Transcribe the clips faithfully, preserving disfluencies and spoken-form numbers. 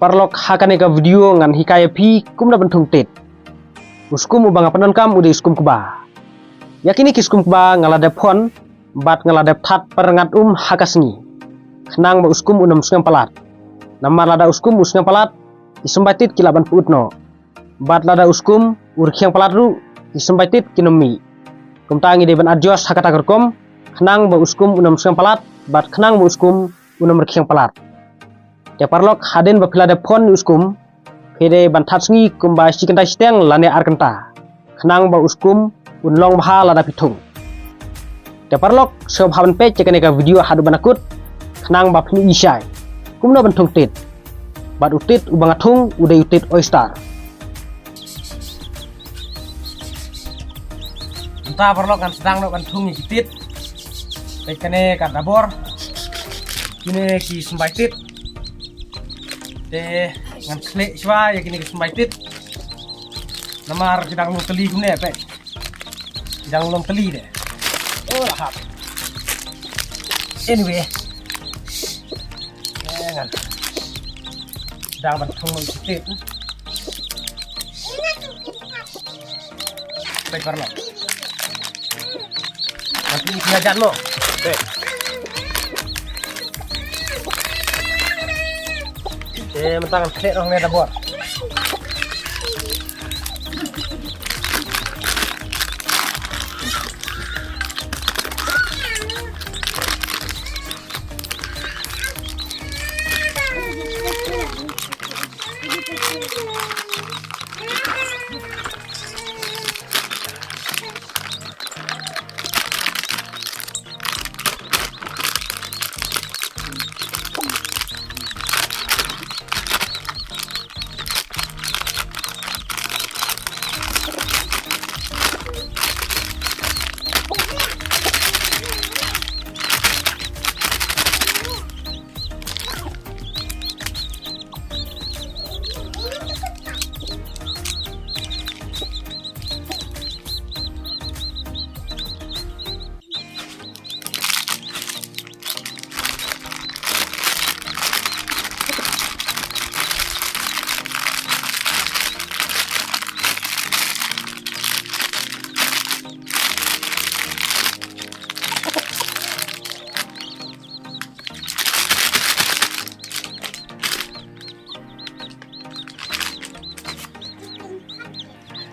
Paralok, ha kane ka video ngan hikai ïa phi kumno ban thung tit. U skum uba nga pyndonkam u dei u skum kba. Ïa kine ki skum kba nga la dep phon bad nga la dep that pyrngat um ha ka sngi, khnang ba u skum un ym sngem palat. Namar lada u skum u sngem palat, ki symbai tit ki lah ban pyut noh. Bad lada u skum u rkhiang palat ruh, ki symbai tit kin ym mih. Kumta ngi dei ban adjust ha kata ka rukom, khnang ba u skum un ym sngem palat bad khnang ba u skum un ym rkhiang palat. Te paralok, hadien ba phi la dep phon ïa u skum, phi dei ban that sngi kumba shi kynta shiteng lane ar kynta, khnang ba u skum un long bha lada phi thung. Te paralok, sngewbha ban peit ïa kane ka video haduh ban da kut, khnang ba phin ïohi shai kumno ban thung tit. Bad u tit uba nga thung u dei u tit oyster. Mynta paralok, ngan sdang noh ban thung ïa ki tit. Peit, kane ka dabor. Kine ki symbai tit. Te ngan shlei shuwa ïa kine ki symbai tit. Namar ki dang long tylli kumne, peit. Ki dang long tylli de. Oh, la hap. Anyway. Eh, ngan sdang ban thung ïa ki tit. Peit paralok. Ngan pynïaid noh. Peit. Eh, mynta ngan khleh noh ne dabor.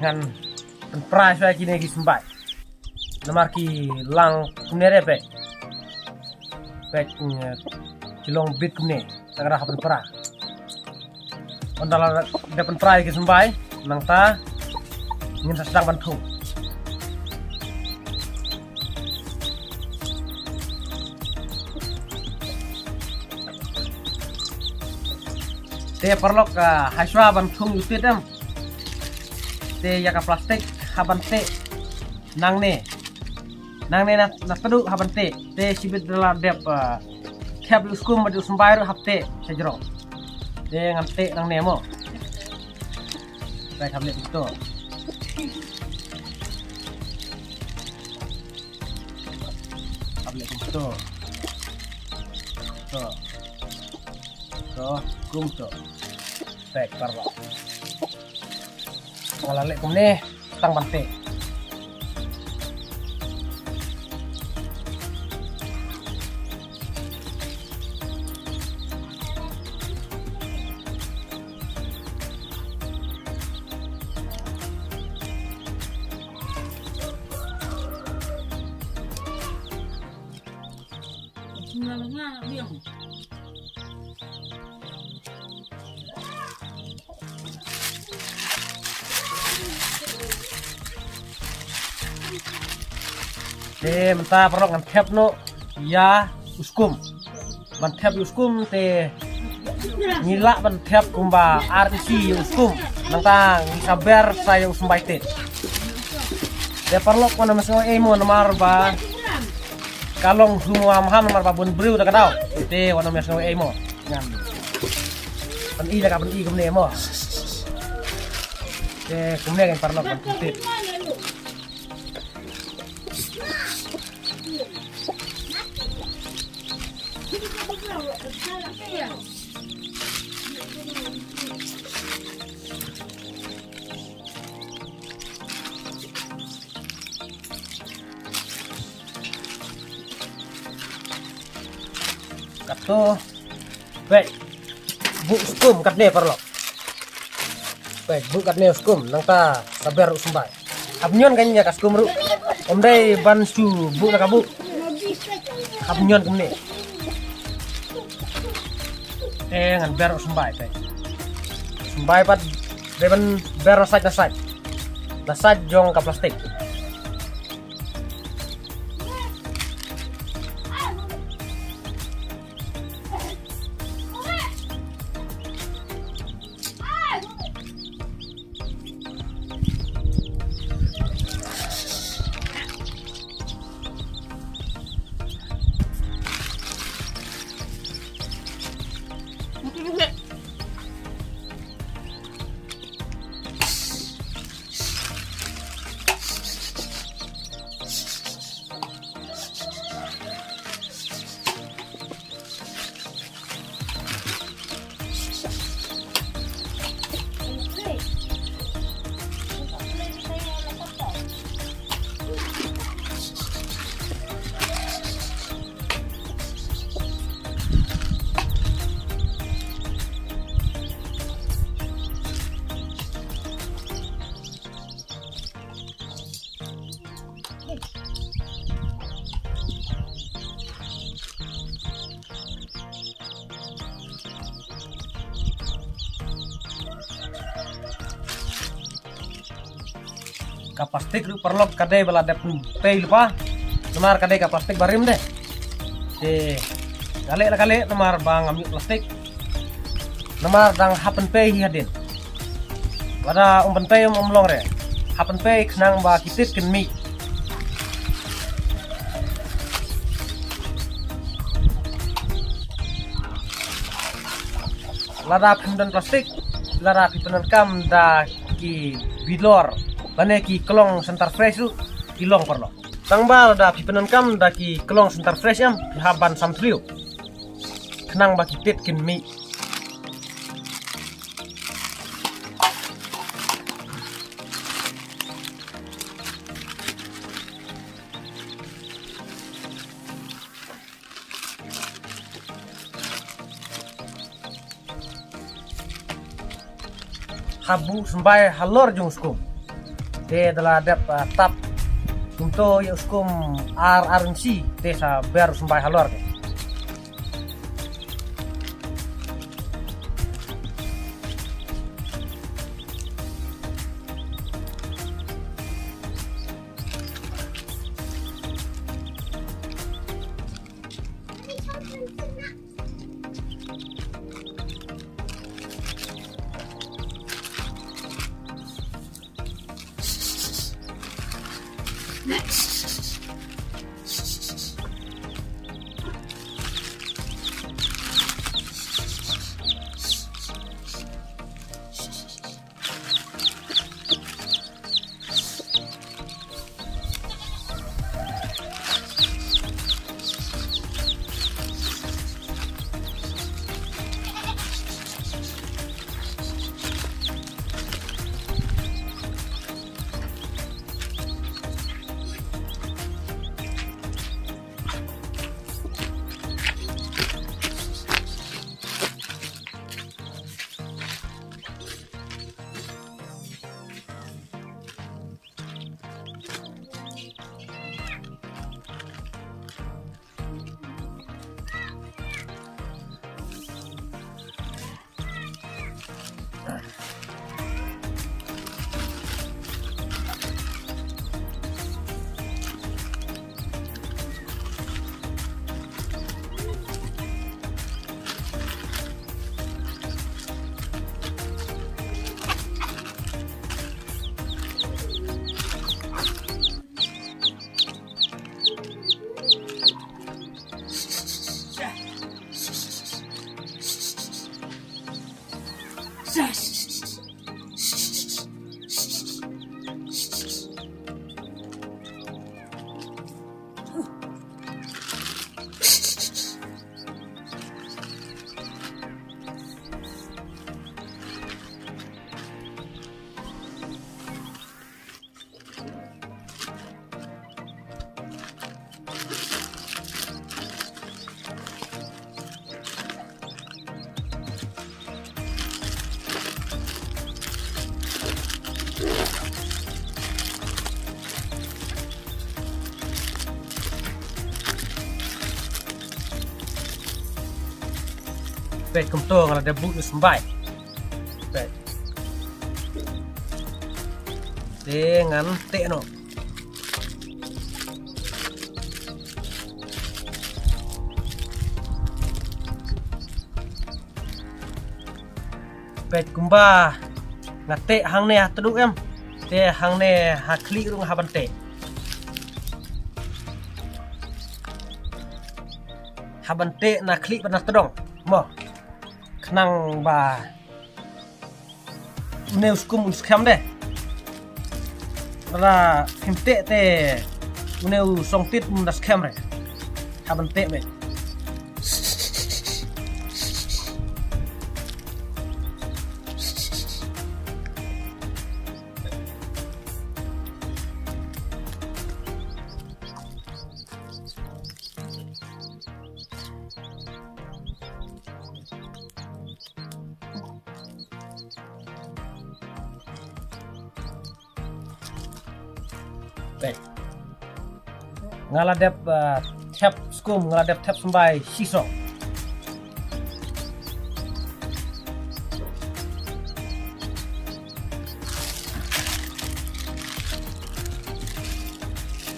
Ngan pynpra shuwa ïa kine ki symbai. Namar ki lang kumne re, peit. Peit, eh, ki long bit kumne. Tang da hap pynpra. Ynda la dep pynpra ïa ki symbai, nangta ngin sa sdang ban thung. Te paralok, ah, ha shuwa ban thung ïa u tit em. Te ïa ka plastik hap ban teh nangne. Nangne na, na tadu hap ban teh. Te shibit da la dep, ah, khep ïa u skum bad ïa u symbai ruh hap teh shajrong. Te ngan teh nangne mo. Te hap leh kumto. Hap leh kumto. To. To, kumto. Te paralok. Nga la leh kumne, tang ban teh. Te mynta paralok ngan thep noh ïa u skum. Ban thep ïa u skum te ngi lah ban thep kumba ar isi ïa u skum. Nangta ngi sa ber sa ïa u symbai tit. Te paralok, wat nym sngew ei mo namar ba ka long sum wa maham namar ba bun briew da ka daw. Te wat nym sngew ei mo. Ngan pyni da ka pyni kumne mo. Te kumne kan paralok ban thung tit. Kato. Peit. Buh skum katne paralok. Peit, buh katne skum, nangta ka ber u symbai. Hap ñion ka ñia ka skum ruh. Ym dei ban shu buh na ka buh. Hap ñion kumne. Eh, ngan ber u symbai, peit. Symbai pat dei ban ber na side, na side. Na side jong ka plastik. Ka plastik ruh paralok ka dei ba la dep pynpei lypa. Namar ka dei ka plastik barim de. Te ka leh la ka leh namar ba ngam ïoh plastik. Namar dang hap pynpei hi hadien. Lada ym pynpei ym, ym long re. Hap pynpei khnang ba ki tit kin mih. Lada phim don plastik, lada phi pyndonkam da ki bilor lane ki klong Center Fresh ruh ki long paralok. Tang ba lada phi pyndonkam da ki klong Center Fresh em, phi hap ban sam thliew khnang ba ki tit kin mih. Hap buh symbai halor jong skum. Te da la dep, ah, tap kumto ïa u skum ar, ar inchi te sa ber u symbai halor. Peit kumto nga la dep buh ïa u symbai. Peit. Te ngan teh noh. Peit kumba nga teh hangne ha tdong em. Te hangne ha khlieh ruh nga hap ban teh. Hap ban teh na khlieh bad na tdong. Mo. Khnang ba une u skum un skhem de. Lada phim teh te une u song tit um da skhem re. Hap ban teh beit. Peit. Nga la dep, ah, thep skum, nga la dep thep symbai shisong.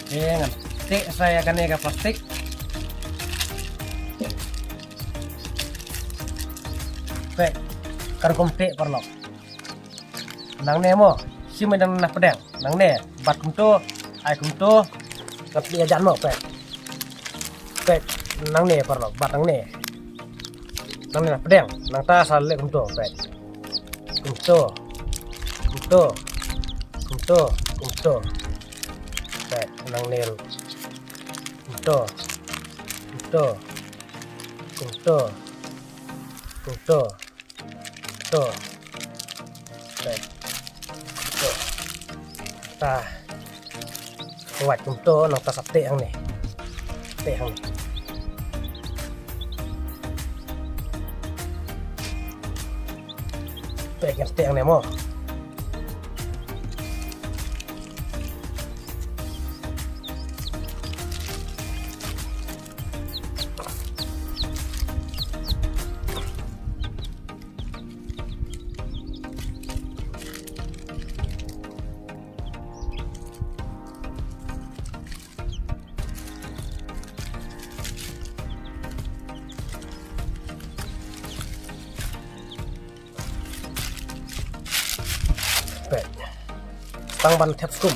Te ngan teh sa ïa kane ka plastik. Peit, ka rukom teh paralok. Nangne mo, shim ïa nang na pdeng. Nangne, bat kumto, ai kumto. Ngat ïa jan mo, peit. Peit, nangne paralok, bat nangne. Nangne na pdeng, nangta sa leh kumto, peit. Kumto. Kumto. Kumto. Kumto. Peit, nangne ruh. Kumto. Kumto. Kumto. Kumto. To. Peit. To. Ta. Wat kumto nangta sa teh hangne. Teh hangne. Peit ngan teh hangne mo. Peit. Tang ban thep skum.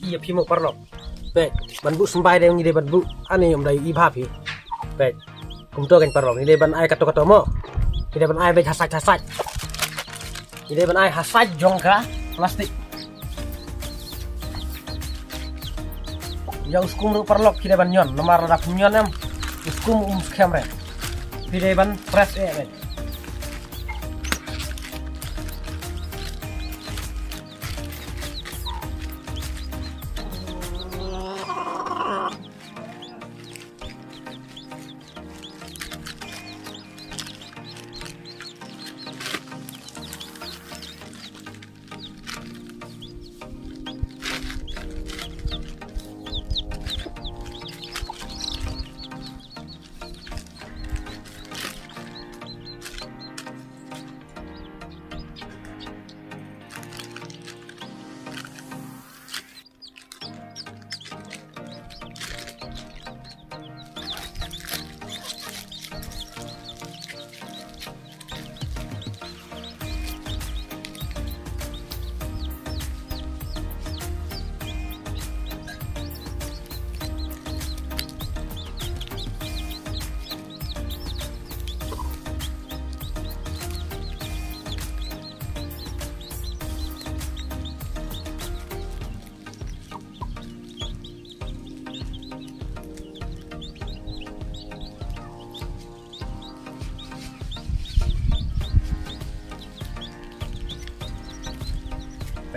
Ïa phi mo paralok. Peit, ban buh symbai de ngi dei ban buh. Ani ym dei i bha phi. Peit. Kumto kan paralok. Ngi dei ban ai kato kato mo. Ngi dei ban ai beit ha sait ha sait. Ngi dei ban ai ha sait jong ka plastik. Ïa u skum ruh paralok phi dei ban ñion. Namar lada phim ñion em. U skum um skhem re. Phi dei ban press eh beit.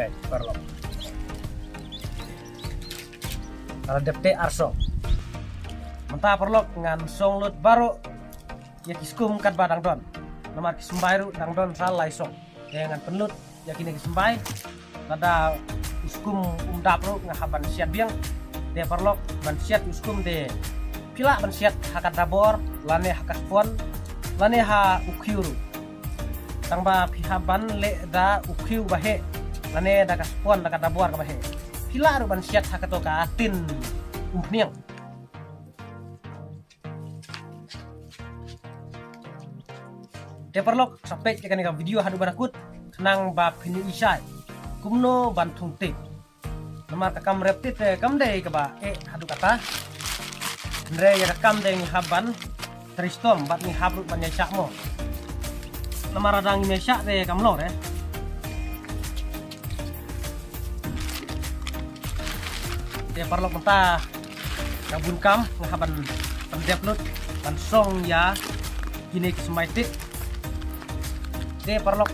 Paralok, nga la dep teh ar song. Mynta paralok ngan song lut baroh ïa ki skum katba dang don. Namar ki symbai ruh dang don sa lai song. Te ngan pynlut ïa kine ki symbai. Lada u skum um dap ruh nga hap ban siat biang. Te paralok, ban siat u skum te phi lah ban siat ha ka dabor lane ha ka spon lane ha u khiew ruh. Tang ba phi hap ban leh da u khiew ba heh lane da ka spon, da ka dabor kaba heh. Phi lah ruh ban siat ha kato ka tin umphniang. Te paralok, sa peit ïa kane ka video haduh ba la kut khnang ba phin ïohi shai kumno ban thung tit. Namar ka kam rep tit te kam dei kaba eh haduh katta. Hynrei ïa ka kam te ngi hap ban trei shitom bad ngi hap ruh ban ïaishah mo. Namar lada ngim ïaishah te kam long re. Te paralok, mynta ka bun kam nga hap ban pyndep lut ban song ïa kine ki symbai tit. Te paralok,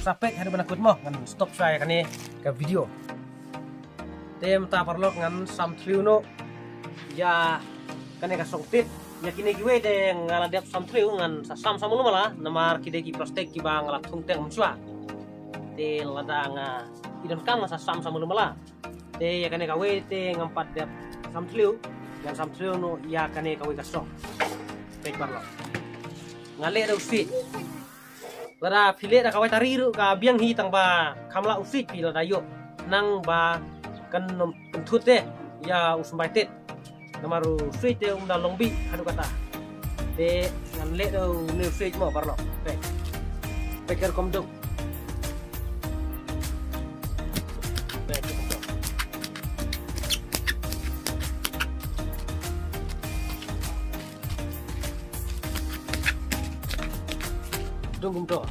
sa peit haduh ba la kut mo, ngan stop shwa ïa kane ka video. Te mynta paralok ngan sam thliew noh ïa kane ka song tit. Ïa kine kiwei te nga la dep sam thliew, ngan sa sam sa mluh mala namar ki dei ki plastik kiba nga la thung teng mynshuwa. Te lada nga i donkam ngan sa sam sa mluh mala. Te ïa kane kawei te ngam pat dep sam thliew, ngan sam thliew noh ïa kane kawei ka song. Peit paralok, nga leh da u siej. Lada phi leh da ka wai tari ruh ka biang hi, tang ba kham lah u siej phi lada ïoh, khnang ba kan ym pynthut te ïa u symbai tit. Namar u siej te um da long bih haduh katta. Te ngan leh da une u siej mo paralok. Peit, peit ka rukom dung. Peit ka rukom dung. Dung kumto.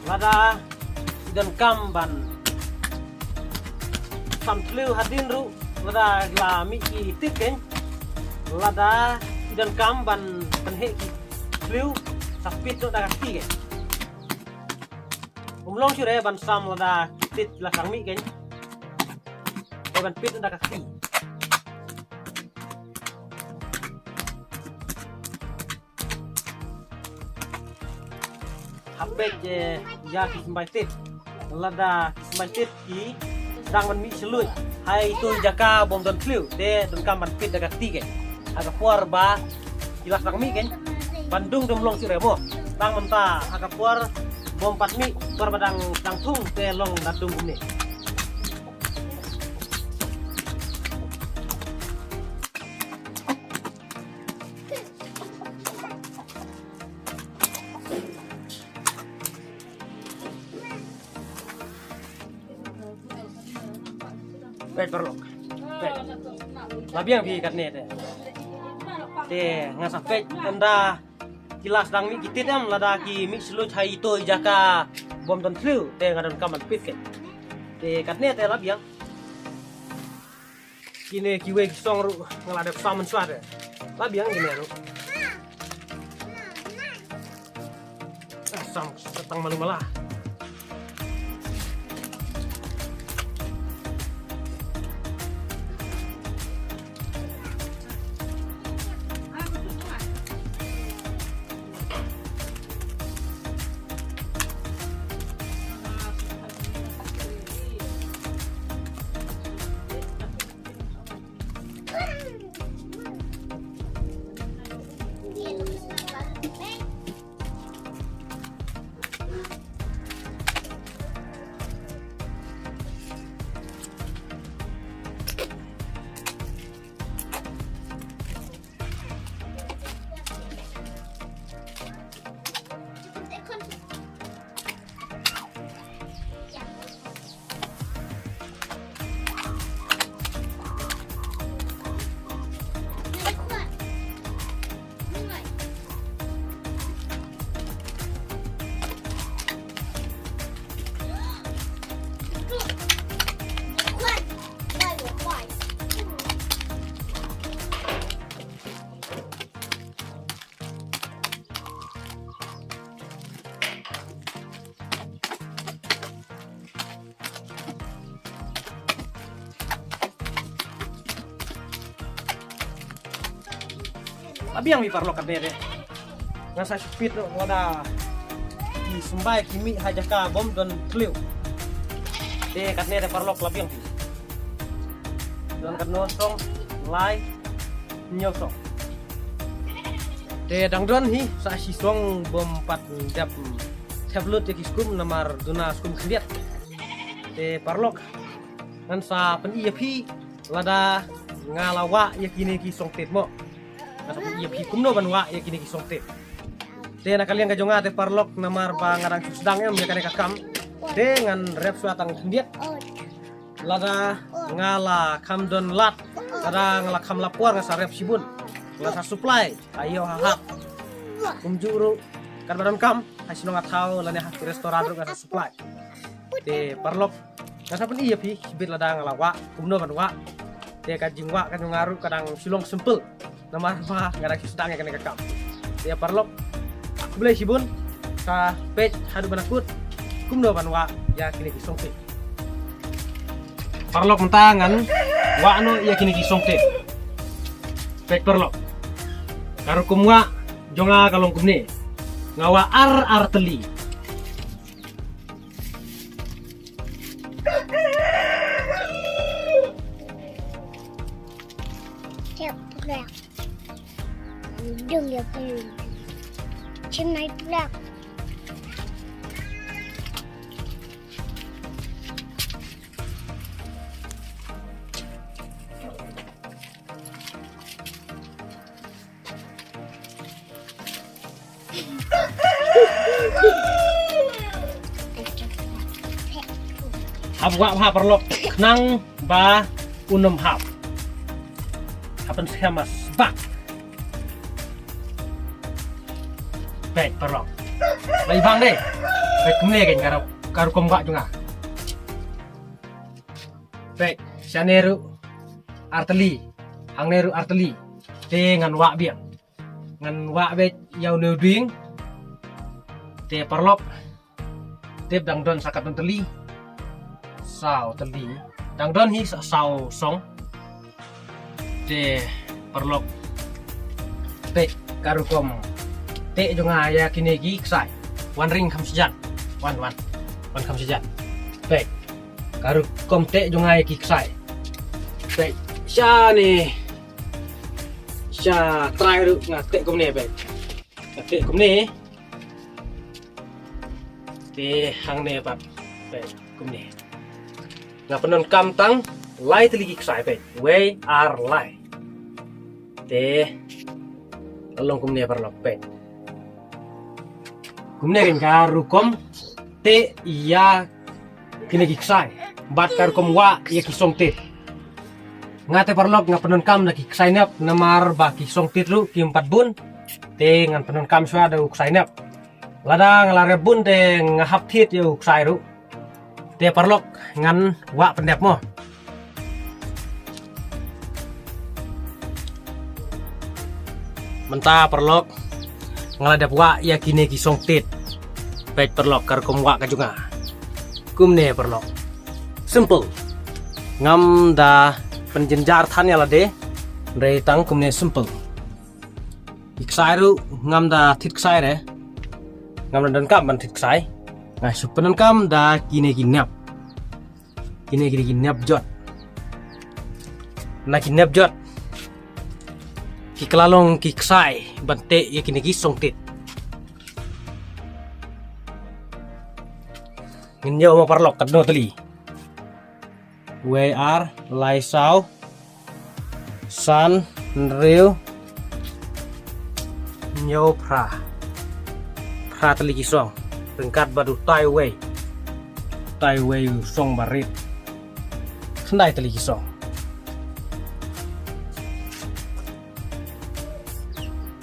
Lada i donkam ban sam thliew hadien ruh, lada la mih ki tit kein, lada i donkam ban pynheh ki thliew, sa pit noh da ka kti kein. Um long shuh re ban sam lada ki tit la sdang mih kein. Te ban pit noh da ka kti. Hap peit ïa ki symbai tit. Lada ki symbai tit ki sdang ban mih shluit ha itu i jaka bym don thliew, te donkam ban pit da ka kti kein. Ha ka por ba ki la sdang mih kein, ban dung te um long shuh re mo. Tang mynta ha ka por bym pat mih, por ba dang, dang thung te long da dung kumne. Peit paralok. Peit. La biang phi katne te. Te nga sa peit ynda ki la sdang mih ki tit em, lada ki mih shluit ha itu i jaka bym don thliew, te nga donkam ban pit kein. Te katne te la biang. Kine kiwei ki song ruh nga la dep sam mynshuwa te. La biang kine ruh. Ah, sam sa tang malu mala. Biang phi paralok katne de. Nga sa shu peit noh lada ki symbai ki mih ha jaka bym don thliew. Te katne de paralok la biang phi. Don katno song, lai, hynñiew song. Te dang don hi sa shi song bym pat dep thep lut ïa ki skum namar duna skum khyndiat. Te paralok ngan sa pyni ïa phi lada nga la wah ïa kine ki song tied mo. Nga sa pyni ïa phi kumno ban wah ïa kine ki song tied. Te na ka liang ka jong nga te paralok namar ba nga dang shu sdang em ïa kane ka kam. Te ngan rep shuwa tang khyndiat. Lada nga la kham don lad, lada nga la kham la por nga sa rep shibun. Nga sa supply ha ïew ha hap. Kumjuh ruh katba donkam ha shnong ha thaw lane ha ki restaurant ruh nga sa supply. Te paralok nga sa pyni ïa phi shibit lada nga la wah kumno ban wah. Te ka jingwah ka jong nga ruh ka dang shu long simple. Namar ba nga dang shu sdang ïa kane ka kam. Te paralok, khublei shibun. Sa peit haduh ban da kut kumno ban wah ïa kine ki song tied. Paralok mynta ngan wah noh ïa kine ki song tied. Peit paralok. Ka rukom wah jong nga ka long kumne. Nga wah ar ar tylli. Dung ïa phi. Chim nai pula. Hap wah ha paralok khnang ba un ym hap. Hap yn shem mas ba. Peit paralok. Lai bang dei. Peit kumne kan ka rukom wah jong nga. Peit shane ruh ar tylli. Hangne ruh ar tylli. Te ngan wah biang. Ngan wah beit ïa une u dieng. Te paralok. Tip dang don sa katno tylli. Saw tylli. Dang don hi sa saw song. Te paralok. Peit ka rukom tied jong nga ïa kine ki ksai. Wan ring kham sha jan. Wan wan. Wan kham sha jan. Peit ka rukom tied jong nga ïa ki ksai. Peit shane. Sha trai ruh nga tied kumne peit. Nga tied kumne. Te hangne pat. Peit kumne. Nga pyndonkam tang lai tylli ki ksai peit. Wei ar lai. Te la long kumne paralok peit. Kumne kan ka rukom tied ïa kine ki ksai. Bad ka rukom wah ïa ki song tied. Nga te paralok nga pyndonkam da ki ksai nep namar ba ki song tied ruh kim pat bun. Te ngan pyndonkam shuwa da u ksai nep. Lada nga la rep bun te nga hap thied ïa u ksai ruh. Te paralok ngan wah pyndep mo. Mynta paralok nga la dep wah ïa kine ki song tied. Peit paralok ka rukom wah ka jong nga. Kumne paralok. Simple. Ngam da pynjynjar than ïa lade. Hynrei tang kumne simple. Ki ksai ruh ngam da thied ksai re. Ngam da donkam ban thied ksai. Nga shu pyndonkam da kine ki nep. Kine kine ki nep jot. Na ki nep jot ki kylla long ki ksai ban tied ïa kine ki song tied. Ngin ïoh mo paralok katno tylli. Wei ar lai saw san hynriew hynñiew phra. Phra tylli ki song. Ryngkat bad utai uwei. Utai uwei u song ba rit. Khyndai tylli ki song.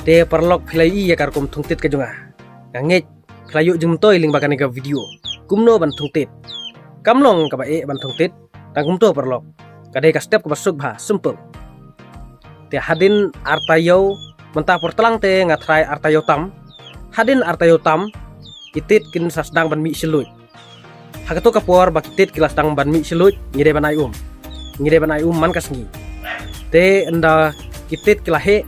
Te paralok phi la ïohi ïa ka rukom thung tied ka jong nga. Nga ngeit phi la ïoh jingmyntoi lyngba kane ka video kumno ban thung tied. Kam long kaba eh ban thung tied. Tang kumto paralok. Ka dei ka step kaba suk bha, simple. Te hadien ar taïew, mynta por tlang te nga tharai ar taïew tam. Hadien ar taïew tam ki tied kin sa sdang ban mih shylluid. Ha kato ka por ba ki tied ki la sdang ban mih shylluid, ngi dei ban ai um. Ngi dei ban ai um man ka sngi. Te ynda ki tied ki la heh,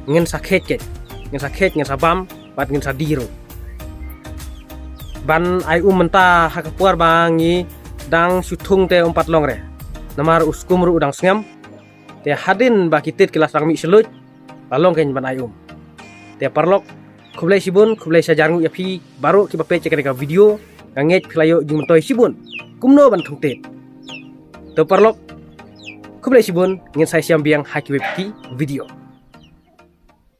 ngin sa khet khet, ngin sa khet, ngin sa bam, bad ngin sa die ruh. Ban ai um mynta ha ka por ba ngi dang shu thung te um pat long re. Namar u skum ruh u dang sngem. Te hadien ba ki tit ki la sdang mih sha luid, la long kein ban ai um. Te paralok, khublei shibun, khublei shihajar nguh ïa phi baroh kiba peit ïa kane ka video. Nga ngeit phi la ïoh jingmyntoi shibun kumno ban thung tit. Te paralok, khublei shibun, ngin sa ïashem biang ha kiwei pat ki video.